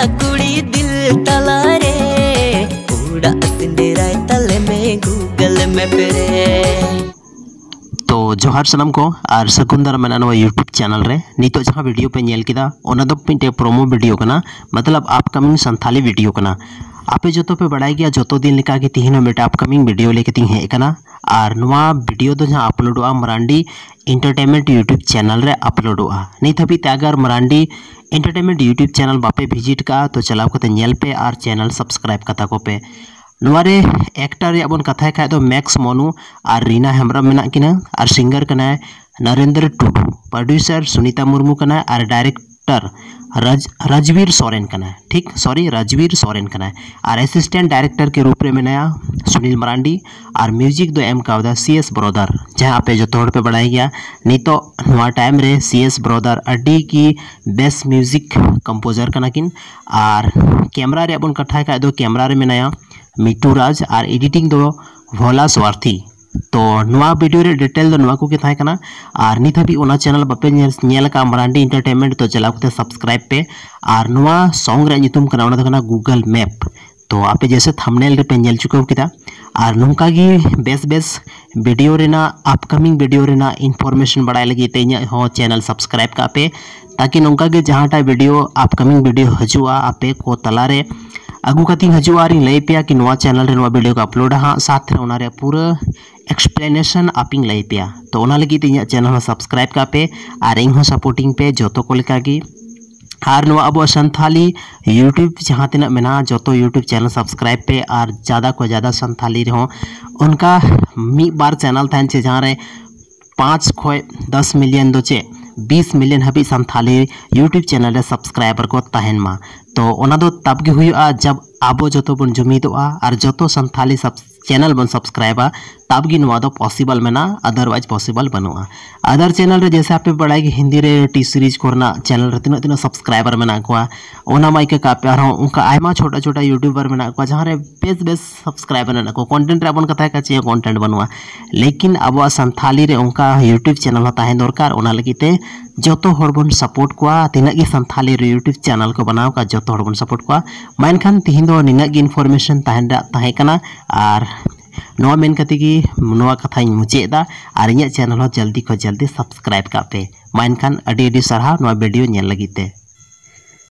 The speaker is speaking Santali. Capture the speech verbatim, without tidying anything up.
ᱠᱩᱲᱤ ᱫᱤᱞ ᱛᱟᱞᱟᱨᱮ ᱩᱰᱟᱜ ᱥᱤᱸᱫᱮᱨᱟᱭ ᱛᱟᱞᱮ ᱢᱮ Google Map ᱨᱮ᱾ ᱛᱚ ᱡᱚᱦᱟᱨ ᱥᱟᱱᱟᱢ ᱠᱚ ᱟᱨ ᱥᱟᱹᱜᱩᱱ ᱫᱟᱨᱟᱢ ᱢᱮᱱᱟᱜᱼᱟ ᱱᱚᱣᱟ YouTube ᱪᱮᱱᱮᱞ ᱨᱮ᱾ ᱱᱤᱛᱚᱜ ᱡᱟᱦᱟᱸ ᱵᱷᱤᱰᱤᱭᱳ ᱯᱮ ᱧᱮᱞ ᱠᱮᱫᱟ, ᱚᱱᱟ ᱫᱚ ᱢᱤᱫᱴᱮᱡ ᱯᱨᱳᱢᱳ ᱵᱷᱤᱰᱤᱭᱳ ᱠᱟᱱᱟ, ᱢᱚᱛᱞᱚᱵ ᱟᱯᱠᱟᱢᱤᱝ ᱥᱟᱱᱛᱷᱟᱞᱤ ᱵᱷᱤᱰᱤᱭᱳ ᱠᱟᱱᱟ᱾ ᱟᱯᱮ ᱡᱚᱛᱚ ᱯᱮ ᱵᱟᱲᱟᱭ ᱜᱮᱭᱟ, ᱡᱚᱛᱚ ᱫᱤᱱ ᱞᱮᱠᱟ ᱜᱮ ᱛᱤᱦᱤᱧ ᱦᱚᱸ ᱢᱤᱫᱴᱮᱡ ᱟᱯᱠᱟᱢᱤᱝ ᱵᱷᱤᱰᱤᱭᱳ ᱞᱟᱹᱭ ᱠᱟᱛᱮᱧ ᱦᱮᱡ ᱟᱠᱟᱱᱟ᱾ ᱟᱨ ᱱᱚᱣᱟ ᱵᱷᱤᱰᱤᱭᱳ ᱫᱚ ᱡᱟᱦᱟᱸ ᱟᱯᱞᱳᱰᱚᱜᱼᱟ ᱢᱟᱨᱟᱱᱰᱤ ᱮᱱᱴᱟᱨᱴᱮᱱᱢᱮᱱᱴ YouTube ᱪᱮᱱᱮᱞ ᱨᱮ ᱟᱯᱞᱳᱰᱚᱜᱼᱟ᱾ ᱱᱤᱛ ᱦᱟᱹᱵᱤᱡ ᱛᱮ ᱟᱜᱟᱨ ᱢᱟᱨᱟᱱᱰᱤ ᱮᱱᱴᱟᱨᱴᱮᱱᱢᱮᱱᱴ YouTube ᱪᱮᱱᱮᱞ ᱵᱟᱯᱮ ᱵᱷᱤᱡᱤᱴ ᱠᱟᱜᱼᱟ, ᱛᱚ ᱪᱟᱞᱟᱣ ᱠᱟᱛᱮ ᱧᱮᱞ ᱯᱮ ᱟᱨ ᱪᱮᱱᱮᱞ ᱥᱟᱵᱥᱠᱨᱟᱭᱤᱵ ᱠᱟᱛᱟ ᱠᱚᱯᱮ᱾ ᱱᱚᱣᱟ ᱨᱮ ᱮᱠᱴᱟᱨ ᱨᱮᱭᱟᱜ ᱵᱚᱱ ᱠᱟᱛᱷᱟᱭ ᱠᱷᱟᱡ ᱫᱚ ᱢᱮᱠᱥ ᱢᱚᱱᱩ ᱟᱨ ᱨᱤᱱᱟ ᱦᱮᱢᱵᱨᱚᱢ ᱢᱮᱱᱟᱜ ᱠᱤᱱᱟ ᱟᱨ ᱥᱤᱝᱜᱟᱨ ᱠᱟᱱᱟᱭ ᱱᱚᱨᱮᱱᱫᱨᱚ ᱴᱩᱰᱩ, ᱯᱨᱚᱰᱭᱩᱥᱟᱨ ᱥᱩᱱᱤᱛᱟ ᱢᱩᱨᱢᱩ ᱠᱟᱱᱟᱭ ᱟᱨ ᱰᱟᱭᱨᱮᱠᱴᱚᱨ ᱨᱟᱡᱽ ᱨᱟᱡᱽᱵᱤᱨ ᱥᱚᱨᱮᱱ ᱠᱟᱱᱟᱭ, ᱴᱷᱤᱠ, ᱥᱚᱨᱤ, ᱨᱟᱡᱽᱵᱤᱨ ᱥᱚᱨᱮᱱ ᱠᱟᱱᱟᱭ᱾ ᱟᱨ ᱮᱥᱤᱥᱴᱮᱱᱴ ᱰᱟᱭᱨᱮᱠᱴᱚᱨ ᱠᱮ ᱨᱩᱯ ᱨᱮ ᱢᱮᱱᱟᱭᱟ ᱥᱩᱱᱤᱞ ᱢᱟᱨᱟᱱᱰᱤ᱾ ᱟᱨ ᱢᱤᱣᱡᱤᱠ ᱫᱚ ᱮᱢ ᱠᱟᱣᱫᱟ ᱥᱤ ᱮᱥ ᱵᱨᱚᱫᱟᱨ, ᱡᱟᱦᱟᱸ ᱟᱯᱮ ᱡᱚᱛᱚ ᱦᱚᱲ ᱯᱮ ᱵᱟᱲᱟᱭ ᱜᱮᱭᱟ᱾ ᱱᱤᱛᱚᱜ ᱱᱚᱣᱟ ᱴᱟᱭᱤᱢ ᱨᱮ ᱥᱤ ᱮᱥ ᱵᱨᱚᱫᱟᱨ ᱟᱹᱰᱤ ᱜᱮ ᱵᱮᱥ ᱢᱤᱣᱡᱤᱠ ᱠᱚᱢᱯᱳᱡᱟᱨ ᱠᱟᱱᱟ ᱠᱤᱱ᱾ ᱟᱨ ᱠᱮᱢᱨᱟ ᱨᱮᱭᱟᱜ ᱵᱚᱱ ᱠᱟᱛᱷᱟᱭ ᱠᱷᱟᱡ ᱫᱚ ᱠᱮᱢᱨᱟ ᱨᱮ ᱢᱮᱱᱟᱭᱟ ᱢᱤᱴᱩ ᱨᱟᱡᱽ ᱟᱨ ᱮᱰᱤᱴᱤᱝ ᱫᱚ ᱵᱷᱳᱞᱟ ᱥᱣᱟᱨᱛᱷᱤ᱾ ᱛᱚ ᱱᱚᱣᱟ ᱵᱷᱤᱰᱤᱭᱳ ᱨᱮ ᱰᱤᱴᱮᱞ ᱫᱚ ᱱᱚᱣᱟ ᱠᱚᱜᱮ ᱛᱟᱦᱮᱸ ᱠᱟᱱᱟ᱾ ᱟᱨ ᱱᱤᱛ ᱦᱟᱹᱵᱤᱡ ᱚᱱᱟ ᱪᱮᱱᱮᱞ ᱵᱟᱯᱮ ᱧᱮᱞ, ᱧᱮᱞ ᱟᱠᱟᱫᱼᱟ ᱢᱟᱨᱟᱱᱰᱤ ᱮᱱᱴᱟᱨᱴᱮᱱᱢᱮᱱᱴ, ᱛᱚ ᱪᱟᱞᱟᱣ ᱠᱟᱛᱮ ᱥᱟᱵᱥᱠᱨᱟᱭᱤᱵ ᱯᱮ᱾ ᱟᱨ ᱱᱚᱣᱟ ᱥᱚᱝ ᱨᱮᱭᱟᱜ ᱧᱩᱛᱩᱢ ᱠᱟᱱᱟ, ᱚᱱᱟ ᱫᱚ ᱠᱟᱱᱟ ᱜᱩᱜᱚᱞ ᱢᱮᱯ᱾ ᱛᱚ ᱟᱯᱮ ᱡᱮᱥᱮ ᱛᱷᱟᱢᱵᱱᱮᱞ ᱨᱮᱯᱮ ᱧᱮᱞ ᱪᱩᱠᱟᱹᱣ ᱠᱮᱫᱟ᱾ ᱟᱨ ᱱᱚᱝᱠᱟ ᱜᱮ ᱵᱮᱥ ᱵᱮᱥ ᱵᱷᱤᱰᱤᱭᱳ ᱨᱮᱱᱟᱜ, ᱟᱯᱠᱟᱢᱤᱝ ᱵᱷᱤᱰᱤᱭᱳ ᱨᱮᱱᱟᱜ ᱤᱱᱯᱷᱚᱨᱢᱮᱥᱚᱱ ᱵᱟᱲᱟᱭ ᱞᱟᱹᱜᱤᱫ ᱛᱮ ᱤᱧᱟᱹᱜ ᱦᱚᱸ ᱪᱮᱱᱮᱞ ᱥᱟᱵᱥᱠᱨᱟᱭᱤᱵ ᱠᱟᱜ ᱯᱮ, ᱛᱟᱠᱤ ᱱᱚᱝᱠᱟ ᱜᱮ ᱡᱟᱦᱟᱸᱴᱟᱜ ᱵᱷᱤᱰᱤᱭᱳ, ᱟᱯᱠᱟᱢᱤᱝ ᱵᱷᱤᱰᱤᱭᱳ ᱦᱤᱡᱩᱜᱼᱟ, ᱟᱯᱮ ᱠᱚ ᱛᱟᱞᱟᱨᱮ ᱟᱹᱜᱩ ᱠᱟᱛᱮᱧ ᱦᱤᱡᱩᱜᱼᱟ ᱟᱨᱤᱧ ᱞᱟᱹᱭ ᱯᱮᱭᱟ ᱠᱤ ᱱᱚᱣᱟ ᱪᱮᱱᱮᱞ ᱨᱮ ᱱᱚᱣᱟ ᱵᱷᱤᱰᱤᱭᱳ ᱠᱚ ᱟᱯᱞᱳᱰᱟ ᱦᱟᱸᱜ, ᱥᱟᱛ ᱨᱮ ᱚᱱᱟ ᱨᱮᱭᱟᱜ ᱯᱩᱨᱟᱹ ᱮᱠᱥᱯᱞᱮᱱᱮᱥᱚᱱ ᱟᱯᱮᱧ ᱞᱟᱹᱭ ᱯᱮᱭᱟ᱾ ᱛᱚ ᱚᱱᱟ ᱞᱟᱹᱜᱤᱫ ᱛᱮ ᱤᱧᱟᱹᱜ ᱪᱮᱱᱮᱞ ᱦᱚᱸ ᱥᱟᱵᱥᱠᱨᱟᱭᱤᱵ ᱠᱟᱜ ᱯᱮ ᱟᱨ ᱤᱧ ᱦᱚᱸ ᱥᱟᱯᱳᱨᱴᱤᱝ ᱯᱮ ᱡᱚᱛᱚ ᱠᱚ ᱞᱮᱠᱟ ᱜᱮ᱾ ᱟᱨ ᱱᱚᱣᱟ ᱟᱵᱚᱣᱟᱜ ᱥᱟᱱᱛᱷᱟᱞᱤ YouTube ᱡᱟᱦᱟᱸ ᱛᱤᱱᱟᱹᱜ ᱢᱮᱱᱟᱜᱼᱟ, ᱡᱚᱛᱚ YouTube ᱪᱮᱱᱮᱞ ᱥᱟᱵᱥᱠᱨᱟᱭᱤᱵ ᱯᱮ᱾ ᱟᱨ ᱡᱟᱫᱟ ᱠᱷᱚᱱ ᱡᱟᱫᱟ ᱥᱟᱱᱛᱷᱟᱞᱤ ᱨᱮᱦᱚᱸ ᱚᱱᱠᱟ ᱢᱤᱫ ᱵᱟᱨ ᱪᱮᱱᱮᱞ ᱛᱟᱦᱮᱱ ᱪᱮ ᱡᱟᱦᱟᱸ ᱨᱮ ᱯᱟᱸᱪ ᱠᱷᱚᱱ ᱫᱚᱥ ᱢᱤᱞᱤᱭᱚᱱ ᱫᱚ ᱪᱮᱫ ᱵᱤᱥ ᱢᱤᱞᱤᱭᱚᱱ ᱦᱟᱹᱵᱤᱡ ᱥᱟᱱᱛᱷᱟᱞᱤ YouTube ᱪᱮᱱᱮᱞ ᱨᱮ ᱥᱟᱵᱥᱠᱨᱟᱭᱵᱟᱨ ᱠᱚ ᱛᱟᱦᱮᱱ ᱢᱟ᱾ ᱛᱚ ᱚᱱᱟ ᱫᱚ ᱛᱟᱵ ᱜᱮ ᱦᱩᱭᱩᱜᱼᱟ, ᱡᱟᱵ ᱟᱵᱚ ᱡᱚᱛᱚ ᱵᱚᱱ ᱡᱩᱢᱤᱫᱚᱜᱼᱟ ᱟᱨ ᱡᱚᱛᱚ ᱥᱟᱱᱛᱷᱟᱞᱤ ᱥᱟᱵ ᱪᱮᱱᱮᱞ ᱵᱚᱱ ᱥᱟᱵᱥᱠᱨᱟᱭᱤᱵᱟ, ᱛᱟᱵ ᱜᱮ ᱱᱚᱣᱟ ᱫᱚ ᱯᱚᱥᱤᱵᱚᱞ ᱢᱮᱱᱟᱜᱼᱟ, ᱟᱫᱟᱨᱣᱟᱭᱤᱡᱽ ᱯᱚᱥᱤᱵᱚᱞ ᱵᱟᱹᱱᱩᱜᱼᱟ᱾ ᱟᱫᱟᱨ ᱪᱮᱱᱮᱞ ᱨᱮ ᱡᱮᱭᱥᱮ ᱟᱯᱮ ᱵᱟᱲᱟᱭ ᱜᱮ ᱦᱤᱱᱫᱤ ᱨᱮ ᱴᱤ ᱥᱤᱨᱤᱡᱽ ᱠᱚᱨᱮᱱᱟᱜ ᱪᱮᱱᱮᱞ ᱨᱮ ᱛᱤᱱᱟᱹᱜ ᱛᱤᱱᱟᱹᱜ ᱥᱟᱵᱥᱠᱨᱟᱭᱵᱟᱨ ᱢᱮᱱᱟᱜ ᱠᱚᱣᱟ, ᱚᱱᱟ ᱢᱟ ᱟᱹᱭᱠᱟᱹ ᱠᱟᱜ ᱯᱮ᱾ ᱟᱨᱦᱚᱸ ᱚᱱᱠᱟ ᱟᱭᱢᱟ ᱪᱷᱳᱴᱟ ᱪᱷᱳᱴᱟ ᱭᱩᱴᱩᱵᱟᱨ ᱢᱮᱱᱟᱜ ᱠᱚᱣᱟ ᱡᱟᱦᱟᱸ ᱨᱮ ᱵᱮᱥ ᱵᱮᱥ ᱥᱟᱵᱥᱠᱨᱟᱭᱵᱟᱨ ᱢᱮᱱᱟᱜ ᱠᱚᱣᱟ᱾ ᱠᱚᱱᱴᱮᱱᱴ ᱨᱮᱭᱟᱜ ᱵᱚᱱ ᱠᱟᱛᱷᱟᱭ ᱠᱷᱟᱡ ᱪᱮᱫ ᱦᱚᱸ ᱠᱚᱱᱴᱮᱱᱴ ᱵᱟᱹᱱᱩᱜᱼᱟ, ᱞᱮᱠᱤᱱ ᱟᱵᱚᱣᱟᱜ ᱥᱟᱱᱛᱷᱟᱞᱤ ᱨᱮ ᱚᱱᱠᱟ YouTube ᱪᱮᱱᱮᱞ ᱦᱚᱸ ᱛᱟᱦᱮᱸ ᱫᱚᱨᱠᱟᱨ᱾ ᱚᱱᱟ ᱞᱟᱹᱜᱤᱫ ᱛᱮ ᱡᱚᱛᱚ ᱦᱚᱲ ᱵᱚᱱ support ᱠᱚᱣᱟ᱾ ᱛᱤᱱᱟᱹᱜ ᱜᱮ ᱥᱟᱱᱛᱷᱟᱞᱤ YouTube channel ᱠᱚ ᱵᱮᱱᱟᱣ ᱠᱟᱜ, ᱡᱚᱛᱚ ᱦᱚᱲ ᱵᱚᱱ support ᱠᱚᱣᱟ᱾ ᱢᱟ ᱮᱱᱠᱷᱟᱱ ᱛᱤᱦᱤᱧ ᱫᱚ ᱱᱤᱱᱟᱹᱜ ᱜᱮ information ᱛᱟᱦᱮᱱ ᱨᱮᱭᱟᱜ ᱛᱟᱦᱮᱸ ᱠᱟᱱᱟ᱾ ᱟᱨ ᱱᱚᱣᱟ ᱢᱮᱱ ᱠᱟᱛᱮ ᱜᱮ ᱱᱚᱣᱟ ᱠᱟᱛᱷᱟᱧ ᱢᱩᱪᱟᱹᱫ ᱮᱫᱟ᱾ ᱟᱨ ᱤᱧᱟᱹᱜ channel ᱦᱚᱸ ᱡᱚᱞᱫᱤ ᱠᱷᱚᱱ ᱡᱚᱞᱫᱤ subscribe ᱠᱟᱜ ᱯᱮ᱾ ᱢᱟ ᱮᱱᱠᱷᱟᱱ ᱟᱹᱰᱤ ᱟᱹᱰᱤ ᱥᱟᱨᱦᱟᱣ ᱱᱚᱣᱟ video ᱧᱮᱞ ᱞᱟᱹᱜᱤᱫ ᱛᱮ᱾